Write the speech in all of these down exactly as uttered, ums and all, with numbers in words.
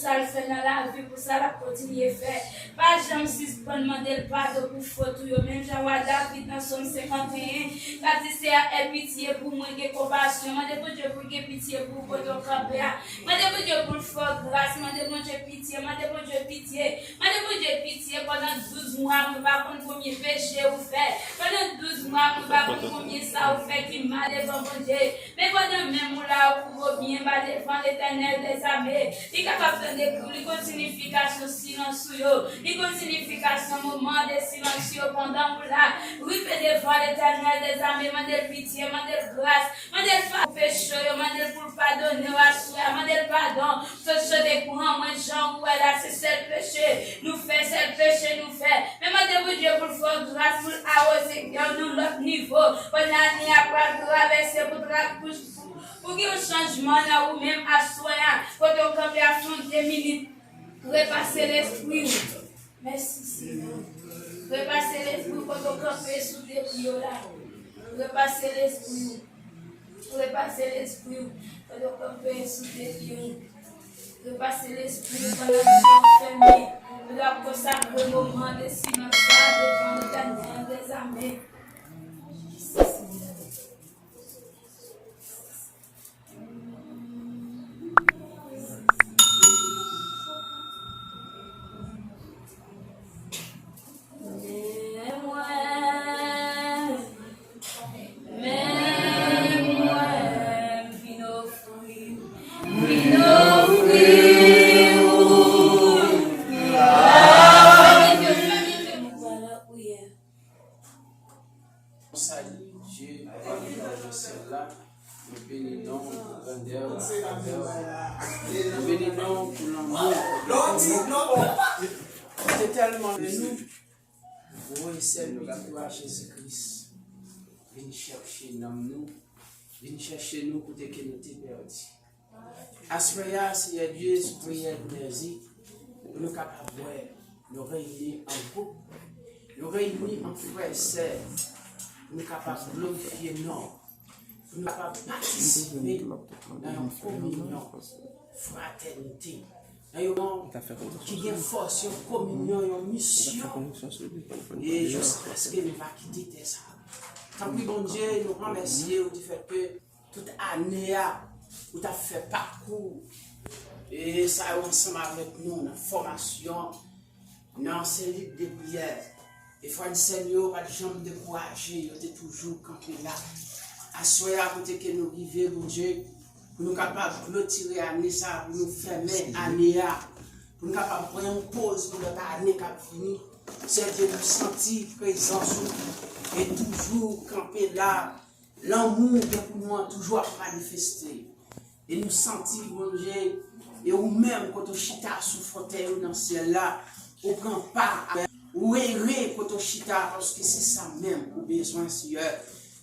sa l fè nan lavi, pou sa l ap kontinye fè. Pa janm sispann mande l padon pou fòt ou yo, menm jan wa David nan Sòm senkanteyen k ap di, Seyè, èy pitye pou mwen, gen konpasyon. Mande Bondye pou l gen pitye pou ou kote w kanpe a. Mande Bondye pou l fè w gras. Mande Bondye pitye. Mande Bondye pitye. Mande Bondye pitye. Pandan douz mwa, mwen pa konn konbyen peche ou fè. Pandan douz mwa, mwen pa konn konbyen sa ou fè ki mal devan Bondye. Men pandan menm ou la, ou kouvre w byen ba devan Letènèl dèzame. Li kapab tande kri w, li konn sinifikasyon silans ou yo. Li konn sinifikasyon moman de silans yo pandan ou la. Rive devan Letènèl dèzame, mande l pitye, mande l gras, mande l pa-, peche yo, mande l pou l padone w aswè a, mande l padon. Sòt chante pran mwen jan ou wè la, se sèl peche nou fè, sèl peche nou fè. Men mande Bondye pou l fè w gras, pou l awoze kè w nan lòt nivo. Pandan ane a pral travèse, pou tra-, pou, pou, pou gen yon chanjman nan ou menm aswè a. Kote w kanpe a, fè yon de minit. Repase lespri w. Mèsi, Senyè. Repase lespri w kote w kanpe sou de pye w la. Repase lespri w. Repase lespri w kote w kanpe sou de pye w. Repase lespri w pandan nou fèmen. Nou ap konsakre moman de silans la devan Letènèl dèzame. Men mwen, men mwen, m vin ofri, m vin ofri ou. Salye Dye, Papa nou ki nan syèl la. Nou beni non w pou grandè w, pou favè w. Nou beni non w pou lanmou w. Ou te tèlman renmen nou. Voye sèl pitit ou a, Jezi Kris, vin chèche nanm nou, vin chèche nou kote ke nou te pèdi. Aswè a, Seyè Dye, sou priyè Bondye, pou nou kapab wè, nou reyini an gwoup, nou reyini an frè e sè, pou nou kapab glorifye non w, pou nou kapab patisipe nan yon kominyon fratènite, nan yon ki gen fòs, yon kominyon, yon misyon, e jiskaske nou va kite tè sa a. Tanpri, Bondye, nou remèsye w di fèt ke tout ane a, ou t ap fè pakou, e sa yo ansanm avèk nou nan fòmasyon, nan selit de priyè. E frè e sè nou yo pa t janm dekouraje, yo te toujou kanpe la. Aswè a, kote ke nou rive, Bondye, pou nou kapab klotire ane sa a, pou nou fèmen ane a, pou nou kapab pran yon poz pou lòt ane k ap vini. Seyè Dye, nou santi prezans ou e toujou kanpe la. Lanmou ou gen pou nou an toujou ap manifeste. E nou santi, Bondye, e ou menm, kote w chita sou fòtèy ou nan syèl la, ou pran pa, ou ere kote w chita, paske se sa menm ou bezwen, Seyè.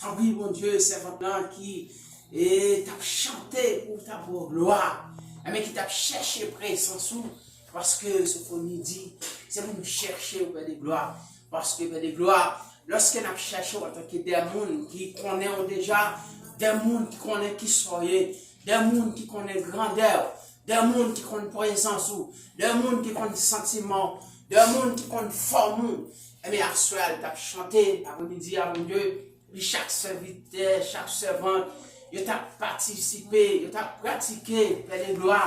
Tanpri, Bondye, sèvant lan ki, e, t ap chante pou w t ap ba w glwa, enben ki t ap chèche prezans ou, paske Sofoni di, se pou nou chèche w, Pè de glwa. Paske, Pè de glwa, lòske n ap chèche w antanke de moun ki konnen w deja, de moun ki konnen kisa w ye, de moun ki konnen grandè w, de moun ki konn prezans ou, de moun ki konn santiman w, de moun ki konn fòm ou, enben, aswè a, l t ap chante, apremidi a, Bondye, pou chak sèvitè, chak sèvant, yo t ap patisipe, yo t ap pratike, Pè de glwa,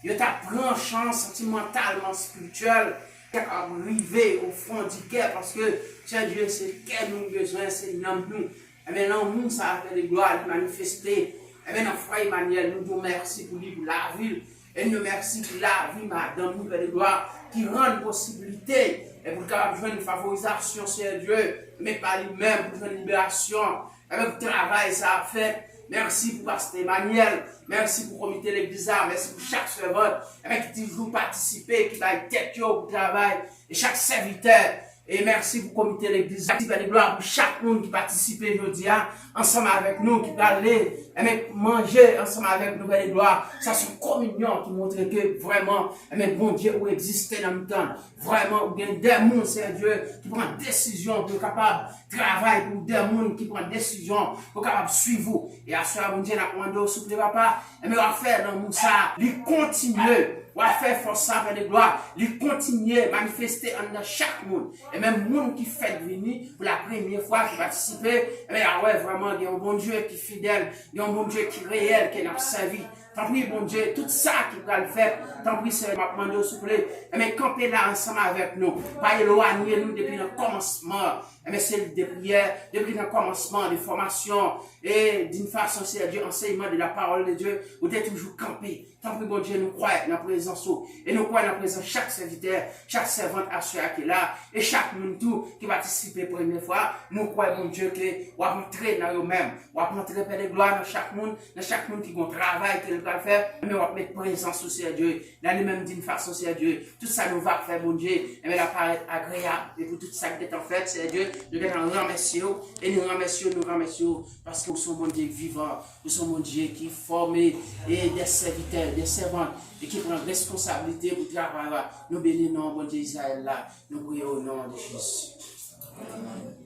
yo t ap pran chan santimantalman, espirityèl, k ap rive o fon di kè, paske, Seyè Dye, se kè nou bezwen, se nanm nou. Enben, lanmou sa a, Pè de glwa, li manifeste. Enben, nan Frè Emmanuel, nou di w mèsi pou li, pou lavi l. E nou di w mèsi pou lavi madanm nou, Pè de glwa, ki rann posiblite, e pou l kapab jwenn favorizasyon, Seyè Dye, men pa li menm, pou jwenn liberasyon. Enben, pou travay sa a fèt, mèsi pou pastè Emmanuel, mèsi pou komite legliz la, mèsi pou chak sèvant, enben, ki toujou patisipe, ki bay tèt yo pou travay, e chak sèvitè, e mèsi pou komite legliz la, ki fè de glwa pou chak moun ki patisipe jodi a, ansanm avèk nou, ki prale, enben, manje ansanm avèk nou, fè de glwa. Sa se yon kominyon ki montre ke vrèman, enben, Bondye ou egziste nan mitan n. Vrèman, ou gen de moun, Seyè Dye, ki pran desizyon pou yo kapab travay pou de moun ki pran desizyon pou kapab swiv ou. E aswè a, Bondye, n ap mande w, souple, Papa, enben, w ap fè lanmou sa a, li kontinye W a fè fòs sa, Pè de glwa, li kontinye manifeste anndan chak moun. E menm moun ki fèk vini pou la premye fwa, ki patisipe, e ben, a wè vrèman gen yon Bondye ki fidèl, gen yon Bondye ki reyèl, ke n ap sèvi. Tanpri, Bondye, tout sa ki pral fèt, tanpri, Seyè, m ap mande w, souple, e ben, kanpe la ansanm avèk nou. Pa elwanye nou depi nan kòmansman. E ben, se de priyè, depi nan kòmansman de fòmasyon, e d'une façon, Seyè Dye, ansèyman de la parole de Dieu, ou te toujou kanpe. Tanpri, Bondye, nou kwè nan prezans ou. E nou kwè nan prezans chak sèvitè, chak sèvant aswè a ki la, e chak moun tou ki patisipe premye fwa. Nou kwè, Bondye, ke w ap antre nan yo menm. W ap antre, Pè de glwa, nan chak moun, nan chak moun ki gon travay ke l pral fè. Men w ap met prezans ou, Seyè Dye, nan li menm d'une façon, Seyè Dye. Tout sa nou va fè, Bondye, e ben, l ap parèt agreyab. E pou tout sa ki gentan fèt, Seyè Dye, nou gentan ranmèsye w. E nou ranmèsye w, nou ranmèsye w. Paske ou se yon Bondye vivan. Ou se yon Bondye ki fòme e de sèvitè, de sèvant, e ki pran responsablite pou travay la. Nou beni non Bondye Izrayèl la. Nou priye o non de Jezi.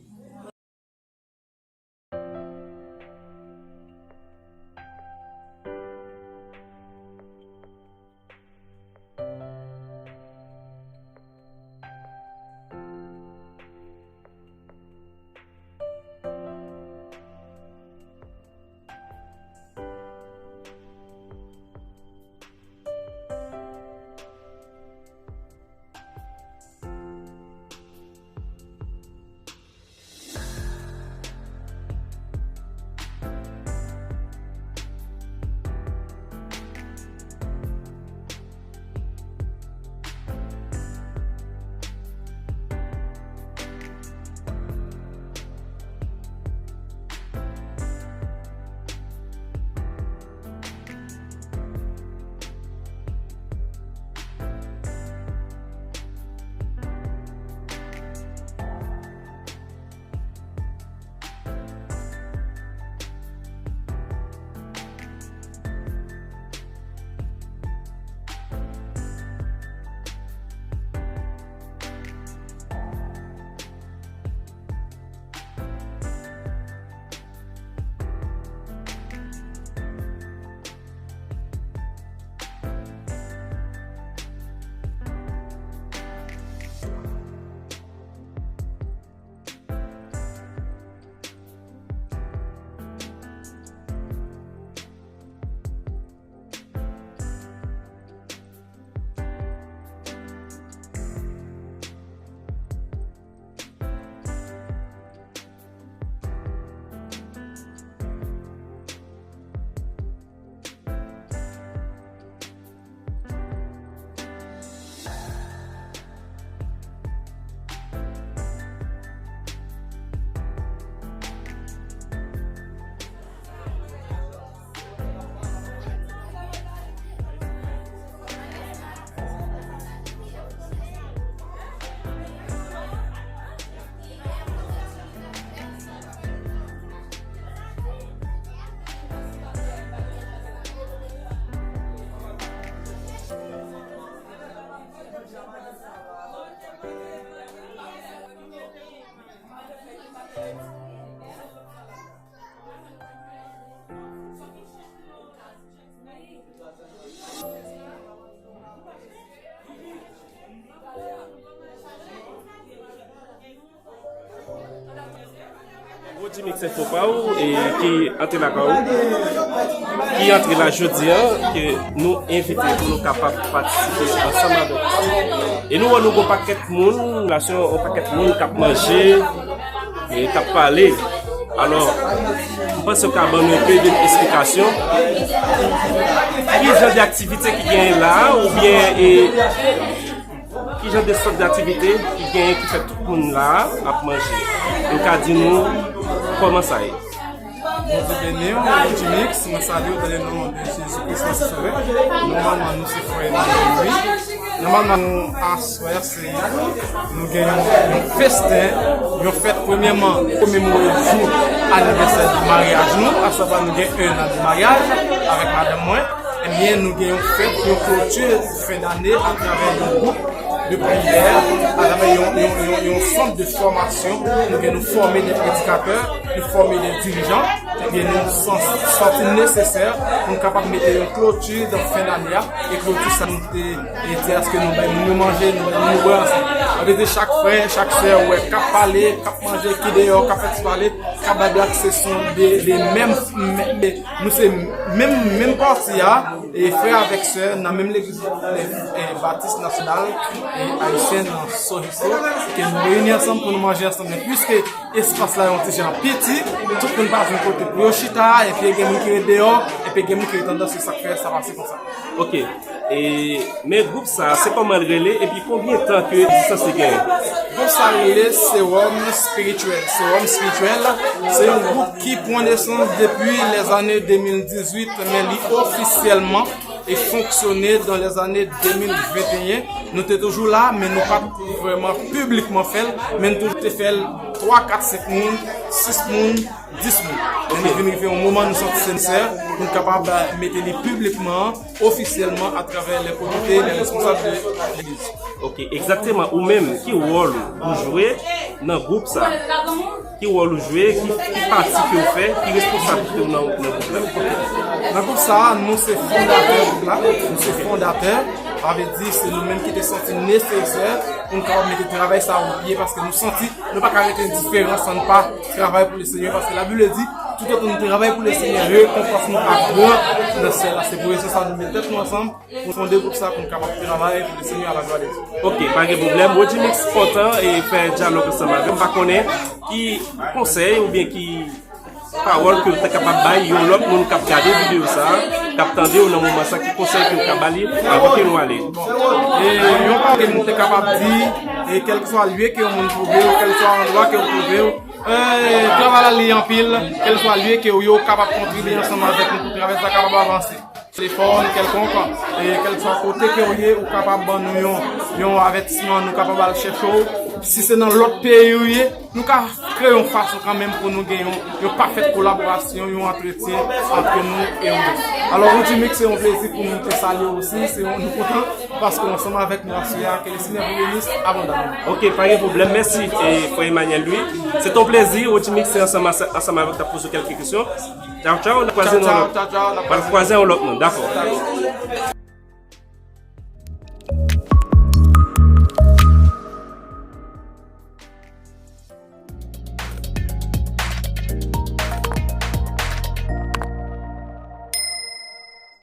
Gwo Jimmy se fopa w e ki antre lakay ou, ki antre la jodi a, ke nou envite pou nou kapab patisipe ansanm avèk ou. E nou wè nou gon pakèt moun, la se yon pakèt moun k ap manje, e k ap pale. Alò, m panse w ka ban nou enpe de esplikasyon. Ki jan de aktivite ki genyen la a, oubyen, e, ki jan de sòt de aktivite ki genyen ki fè tout moun la a ap manje? Ou ka di nou kòman sa ye? Bondye beni w, Jimix. Mwen salye w dans le nom de Jésus-Christ, Sovè. Nòmalman, nou se frè Emmanuel Louis. Nòmalman, nou aswè, se, nou gen yon, yon festen, yon fèt, premyèman, komemore jou anivèsè de maryaj nou, asavwa nou gen un an de maryaj avèk madanm mwen. Ebyen, nou gen yon fèt, yon kloti fen dane atravè yon gwoup de priyè, atravè yon, yon, yon, yon sant de fòmasyon. Nou gen, nou fòme de predikatè, nou fòme de dirijan. Gen nou san- santi nesesè pou n kapab mete yon kloti nan fen dane a. E kloti sa nou te e di aske nou bay moun yo manje, nou bay moun yo bwè ansanm. Sa vle di chak frè, chak sè ou wè k ap pale, k ap manje, ki deyò, k ap fè ti pale, k ap bay blag, se son de, de menm, men- nou se menm, menm pati a, e frè avèk sè nan menm legliz e, e, batis nasyonal e ayisyen nan Sogeso, ke nou reyini ansanm pou nou manje ansanm. Men piske espas la yon ti jan piti, tout moun pa jwenn kote pou yo chita, epi gen moun ki ret deyò, epi gen moun ki ret anndan, se sa k fè sa pase konsa. Ok. E, men gwoup sa, se kòman l rele, epi konbyen tan ke egzistans li genyen? Gwoup sa rele Sewòm Espirityèl. Sewòm Espirityèl, se yon gwoup ki pran nesans depi lèzane de mil dizuit, men li ofisyèlman e fonksyone dan lèzane de mil venteyen. Nou te toujou la, men nou pa t vrèman piblikman fè l, men nou toujou te fè l twa, kat, senk moun, sis moun, dis moun. Men nou vin rive yon moman nou santi se nesesè pou nou kapab mete li piblikman, ofisyèlman, atravè lè komite, lè responsab de legliz. Ok, egzakteman. Ou menm, ki wòl ou jwe nan gwoup sa? Ki wòl ou jwe? Ki, ki pati ke w fè? Ki responsablite w nan, nan gwoup la? Nan gwoup sa a, nou se fondatè gwoup la. Nou se fondatè. Sa vle di, se nou menm ki te santi nesesè pou nou kapab mete travay sa a o pye, paske nou santi nou pa ka rete endiferan san n pa travay pou Lesenyè, paske Labib di, toutotan nou travay pou Lesenyè, rekonpans nou ap gran nan syèl la. Se pou rezon sa a nou met tèt nou ansanm, pou fonde gwoup sa pou n kapab travay pou Lesenyè, a la glwa de Dye. Ok, pa gen pwoblèm. Rodimix kontan e fè dyalòg ansanm avè m. M pa konnen ki konsèy oubyen ki pawòl ke w ta kapab bay yon lòt moun k ap gade videyo sa a, k ap tande w nan moman sa, ki konsèy ke w ka ba li anvan ke nou ale? E yon pawòl ke m te kapab di, e kèlkeswa lye ke yon moun twouve w, kèlkeswa andwa ke w twouve w, e, travay la li anpil, kèlkeswa lye ke w ye, w kapab kontribye ansanm avèk nou pou travay sa kapab avanse. Telefòn kèlkonk, e, kèlkeswa kote ke w ye, ou kapab ban nou yon, yon avètisman, nou kapab al chèche w. Si se nan lòt peyi w ye, nou ka kreye yon fason kanmenm pou nou gen yon, yon pafèt kolaborasyon, yon antretyen ant nou e ou menm. Alò, Rodimix, se yon plezi pou nou te salye w osi, se yon, nou kontan paske w ansanm avèk nou aswè a, ke Lesenyè beni w abondamman. Ok, pa gen pwoblèm, mèsi, e, frè Emmanuel Louis. Se te yon plezi, Rodimix, se ansanm, ansanm avèk w t ap poze w kèlke kesyon. Tchaw, tchaw, n ap kwaze nan yon lòt. Tchaw, tchaw, tchaw, n ap kwaze nan yon lòt moun, dakò.